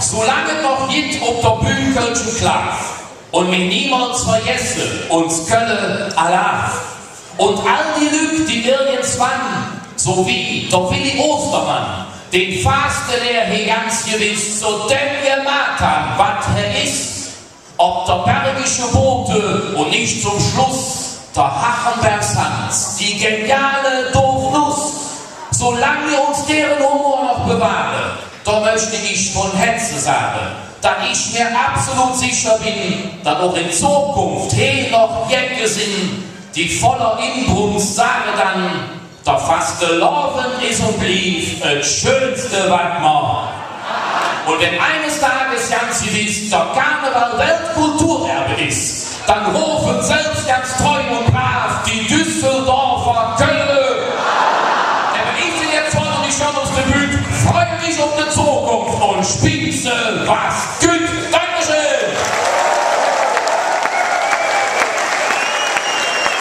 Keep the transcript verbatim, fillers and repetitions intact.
Su lang et noch gitt op der Bühn kölsche Klaaf, un mer niemols vergesse uns Kölle Alaaf. Un all die Lück, die irgendwann, su wie der Willi Ostermann, den Fasteleer he ganz gewess su dämm gemaht han, wat hä es, op der bergische Bode un nit zom Schluss der Hachenbergs Hans, die geniale Doofnuss. Su lang mer uns deren Humor noch bewahre, do möchte ich vun Hätze sage, dat ich mer absolut secher ben, dat och en Zokunf he noch Jecke sin, die voller Inbrunst sage dann, der Fastelovend es un bliev et Schönste, wat mer. Un wenn eines Tages ganz gewess der Karneval Weltkulturerbe es, dann rofe selvs ganz treu un brav die Düsseldorfer Kölle. Ävver ich sin jetz fott un ich gonn us de Bühn. Freu dich op de Zokunf un spinne se wat.